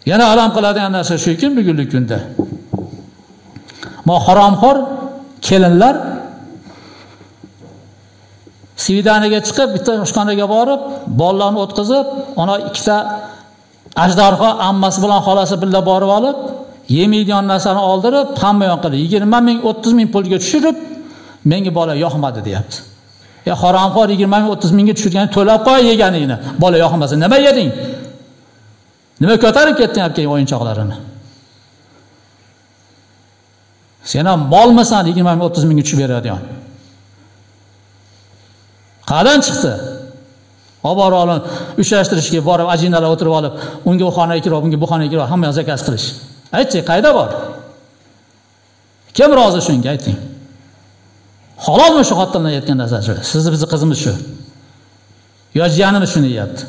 Yana alam qiladigan narsa shuki, bugungi kunda mo haromxo'r kelinlar svidaniga chiqib, bitta oshxonaga borib, bolalarni o'tkazib, ona ikkita ajdarho ammasi bilan xolasi birga borib olib, yemaydigan narsani oldirib, hamma yon qilib, 20 ming, 30 ming pulga tushirib, menga bola yoqmadi deyapti. Ya haromxo'r 20 ming, 30 mingga tushirgani to'lab qo'y yeganingni. Bola yoqmasa nima yeding? Nima ko'tarib ketding olib keyin o'yinchoqlarini? Sen ham molmisan 20 ming, 30 mingga tushib beradigan? Qayerdan chiqdi? Olib borib olib, ushlashtirishga borib, ajinalar o'tirib olib, unga u xonaga kirib, unga bu xonaga kirib, hamma zakaz qilish. Aytchi, qayda bor? Kim rozi shunga, ayting. Halolmi shu xotinlar aytgan narsa shu? Sizni bizni qizimiz shu. Yo jiyanimiz shuni deyapti.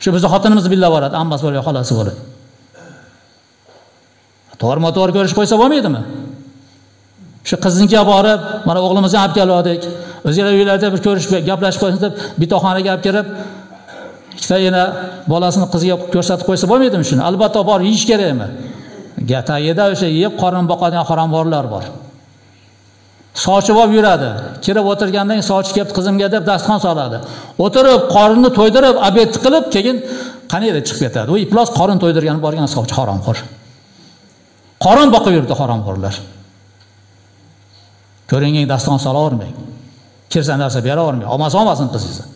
Shu bizni xotinimiz billa boradi, ammasi bo'lib, xolasi bo'lib. To'g'rima-to'g'ri ko'rish qo'ysa bo'lmaydimi? Shu qiznikiga borib, mana o'g'limizni olib keldik. O'zgalar uylarda bir ko'rishib, gaplashib qo'ysin deb bitoxonaga olib kirib, ikkita yana bolasini qiziga ko'rsatib qo'ysa bo'lmaydimi shuni? Albatta bor, yeyish kerakmi? Tagida o'sha yeb qorin boqadigan haromxo'rlar bor. Sochib olib yuradi. Kirib o'tirgandan keyin sochi kelibdi qizimga deb dasturxon soladi. O'tirib, qorinni to'ydirib, obed qilib, keyin qanday chiqib ketadi. U iflos qorin to'ydirgan borgan sochi haromxo'r. Qorin boqib yurdi haromxo'rlar. Ko'ringan dasturxon solavermang. Kirsa narsa beravermang. Olmasa olmasin qizingizni.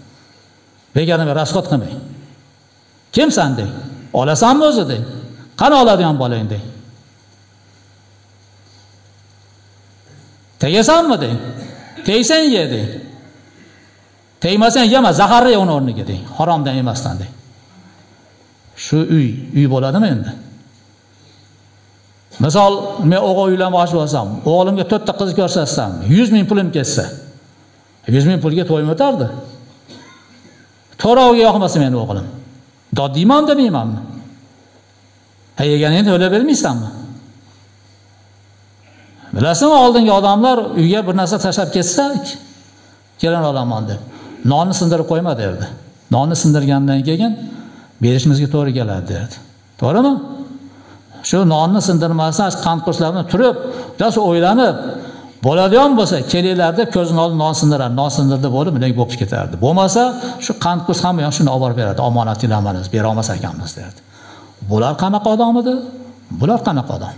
Begona rasxot qilmang. Kimsan deng? Olasanmi o'zi deng? Qani oladigan bolang deng? Tegasanmi deng? Tegsang ye deng. Tegmasang yema, zaharni ye uni o'rniga deng. Haromdan emasdan deng. Shu uy bo'ladimi endi? Misol, men o'g'il uylanmoqchi bo'lsam, o'g'limga 4 ta qiz ko'rsatsam, 100 ming pulim ketsa, 100 ming pulga to'yim o'tardi. To'roviga yoqmasa meni o'g'lim. Dod deyman demaymanmi? Ha, yeganingni to'lab bermaysanmi? Bilasizmi, oldingi odamlar uyga bir narsa tashlab ketsa, kelin olaman deb, nonni sindirib qo'yma derdi. Nonni sindirgandan keyin berishimizga to'g'ri keladi derdi. To'g'rimi? Shu nonni sindirmasdan qand qurslarni turib, rosa o'ylanib, bo'ladigan bo'lsa, kelinglar deb ko'zini oldi non sindirar, non sindirdi bo'lib, bunday bo'lib ketardi. Bo'lmasa, shu qand qurs hamma yoq shuni olib borib beradi. Omonatinglarimiz, bera olmas ekanmiz derdi. Bular qanaqa odam edi? Bular qanaqa odam?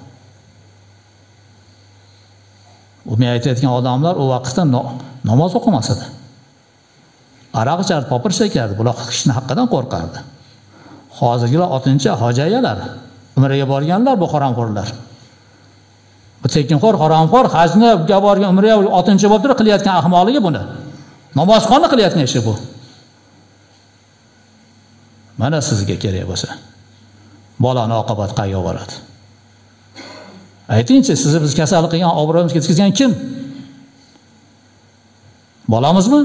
U men aytayotgan odamlar u vaqtda namoz o'qimas edi. Aroq ichardi, popir chekardi. Bular kishini haqqidan qo'rqardi. Hozirgilar otincha hojayalar, umraga borganlar bu haromxo'rlar. Bu tekinxo'r, haromxo'r, hajni borgan umraga otincha bo'lib turib qilayotgan ahmoqligi buni. Namozxonni qilayotgan ishi bu. Mana sizga kerak bo'lsa, bolani oqibat qayerga boradi? Aytingchi, sizni biz kasal qilgan, obro'yimizga ketkazgan kim? Bolamizmi?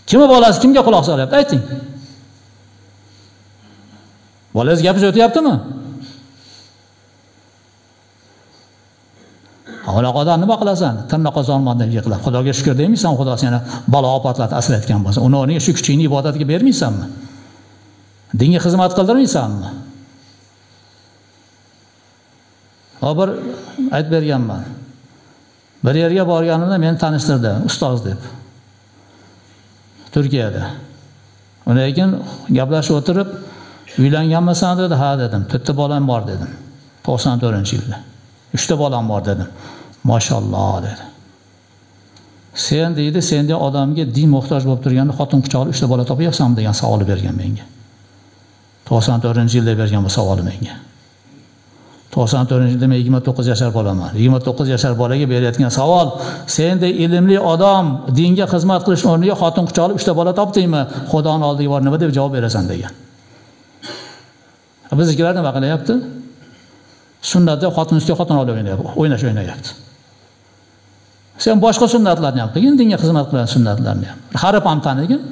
Kimni bolasi kimga quloq solyapti? Ayting. Bolangiz gapirib o'tyaptimi? Unaqa odam nima qilasan? Tirnoqqa zorman deb yig'lab, Xudoga shukr demaysan, Xudo seni balo ofatlardan asrayotgan bo'lsa, uni o'rniga shu kuchingni ibodatga bermaysanmi? Dinga xizmat qildirmaysanmi? Bir aytib berganman. Bir yerga borganimda meni tanishtirdi, ustoz deb. Turkiyada. Undan keyin gaplashib o'tirib, uylanganmisan dedi, ha dedim. 4 ta bolam bor dedim. 94-yilda. 3 ta bolam bor dedim. Mashalloh dedi. Sen deydi, sendek odamga din muhtoj bo'lib turganda xotin quchoqlab 3 ta bola topyapsanmi degan savol bergan menga. 94-yilda bergan bu savolni menga. 94-yilda men 29 yashar bolaman. 29 yashar bolaga berayotgan savol, sendek ilmli odam dinga xizmat qilish o'rniga xotin quchoqlab 3 ta bola topdingmi? Xudoning oldiga bor nima deb javob berasan degan. Biznikilar nima qilyapti? Sunnatda xotin ustiga xotin olib o'ynayapti, o'ynash o'ynayapti. Sen boshqa sunnatlarni ham qilgin, dinga xizmat qilgan sunnatlarni ham. Bir harf ham tanigin.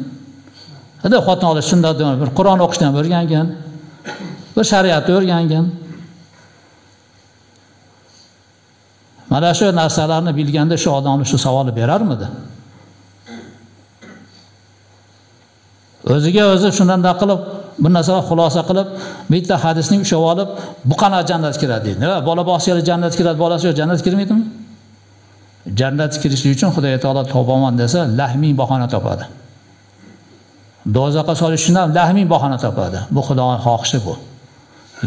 Hadi xotin olish sunnatini, bir Qur'on o'qishni ham o'rgangin, bir shariatni o'rgangin. Mana shu narsalarni bilganda shu odamni shu savolni berarmidi? O'ziga o'zi shundan qilib bir narsani xulosa qilib, bitta hadisni ushlab olib, bu qanaqa jannatga kiradi deydi. Nima, bola boqsa jannatga kiradi, bolasi yo'q jannatga kirmaydimi? Jannatga kirish uchun Xudo taolo topaman desa, lahming bahona topadi. Do'zaxga solish uchun ham lahming bahona topadi. Bu Xudoning xohishi bu.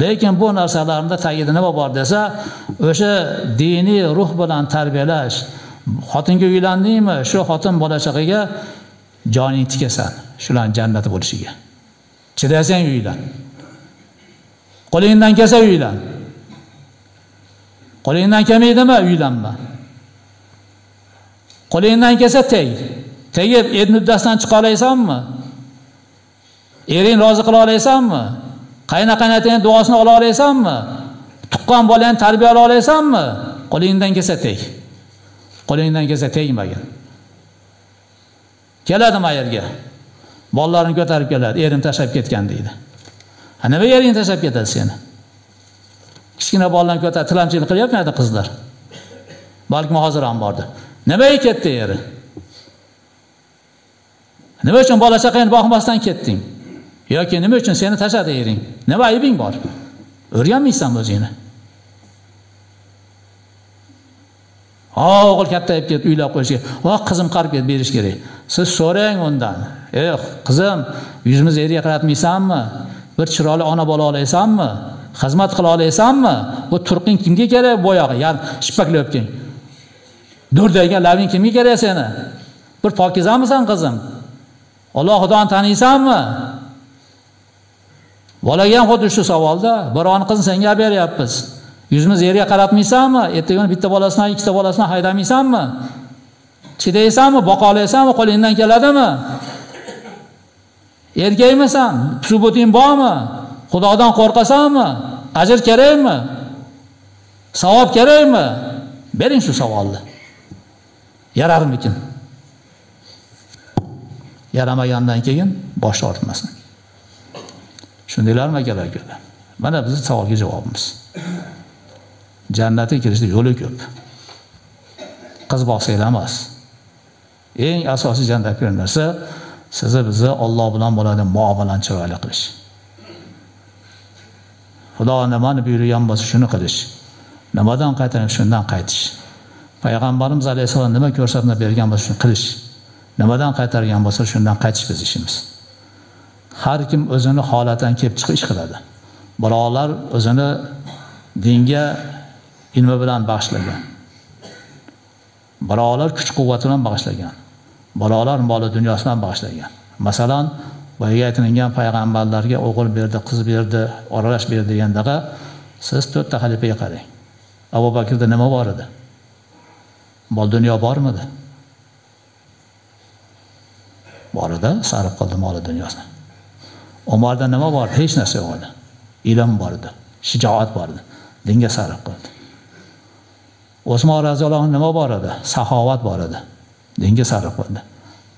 Lekin bu narsalarning tagida nima bor desa, o'sha diniy ruh bilan tarbiyalash. Xotinga uylandingmi, shu xotin bola chaqaga joning tikasan, shular jannati bo'lishiga. Chidasang uylan. Qo'lingdan kelsa uylan. Qo'lingdan kelmaydimi, uylanma. Qo'lingdan kelsa teg. Tegib er uddasidan chiqa olasanmi? Ering rozi qila olasanmi? Qayna-qaynotaning duosini ola olasanmi? Tuqqan bolani tarbiyalay olasanmi? Qo'lingdan kelsa teg. Qo'lingdan kelsa tegmagin. Keladi mayerga. Bolalarini ko'tarib keladi, erim tashlab ketgan deydi. Ha, nima ering tashlab ketadi seni? Kichkina bolalarni ko'tarib tilamchilik qilyapti qizlar. Balkim hozir ham bordi. Nimaga ketdi eri? Nima uchun bola chaqangni boqmasdan ketding? Yoki nima uchun seni tashladi ering? Nima aybing bor? O'rganmaysanmi o'zingni? Ha, o'g'il kattayib ketdi, uylab qo'yish kerak. Va qizim qarib ketdi, berish kerak. Siz so'rang undan. Ey qizim, yuzimiz erga qaratmaysanmi? Bir chiroyli ona bola olasanmi? Xizmat qila olasanmi? Bu turqing kimga kerak bo'yog'i? Ya'ni shipaklab o'pking. Durdaygan labing kimga kerak seni? Bir pokizamisan qizim? Alloh Xudoni taniysanmi? Bolaga ham xuddi shu savolda, birovning qizini senga beryapmiz. Yuzimiz yerga qaratmaysanmi? Ertaga bitta bolasini, ikkita bolasini haydamaysanmi? Chidaysanmi, boqa olasanmi, qo'lingdan keladimi? Erkakmisan? Subuting bormi? Xudodan qo'rqasanmi? Ajr kerakmi? Savob kerakmi? Bering shu savolni. Yararmikin? Yaramagandan keyin bosh tortmasin. Shundaylarmi akalar ko'p? Mana bizning savolga javobimiz. Jannatga kirishda yo'li ko'p. Qiz boqsanglar emas. Eng asosiy jannatga kirish narsa sizni bizni Alloh bilan bo'ladigan muomalani chiroyli qilish. Xudo nimani buyurgan bo'lsa shuni qilish. Nimadan qaytarib shundan qaytish. Payg'ambarimiz alayhissalom nima ko'rsatma bergan bo'lsa shuni qilish. Nimadan qaytargan bo'lsa shundan qaytish biz ishimiz. Har kim o'zini holatidan kelib chiqib ish qiladi. Birovlar o'zini dinga ilmi bilan bag'ishlagan. Birovlar kuch-quvvati bilan bag'ishlagan. Birovlar moli dunyosi bilan bag'ishlagan. Masalan, boyaga aytilgan payg'ambarlarga o'g'il berdi, qiz berdi, oralash berdi degandaqa siz 4 ta xalifaga qarang. Abu Bakrda nima bor edi? Mol dunyo bormidi? Bor edi, sarf qildi moli dunyosini. Umarda nima bor? Hech narsa yo'q edi. Ilm bor edi, shijoat bor edi. Dinga sarf qildi. Osmon roziyallohu anhu nima bor edi? Saxovat bor edi. Dinga sarf qildi.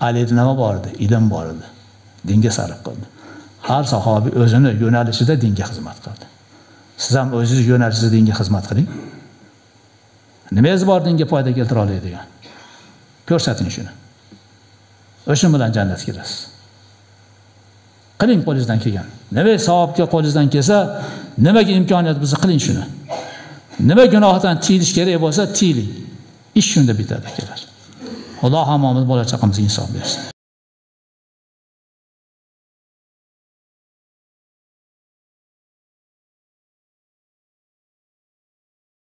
Alida nima bor edi? Ilm bor edi. Dinga sarf qildi. Har sahobiy o'zini yo'nalishida dinga xizmat qildi. Siz ham o'zingiz yo'nalishingizda dinga xizmat qiling. Nimangiz bor dinga foyda keltira oladigan? Ko'rsating shuni. O'sha bilan jannatga kirasiz. Qiling qo'lingizdan kelgan. Nima savobga qo'lingizdan kelsa, nimaga imkoniyat bo'lsa qiling shuni. Nima gunohdan tiyilish kerak bo'lsa, tiyiling. Ish shunda bitadi, akalar. Xudo hammamiz bola chaqamizga insof bersin.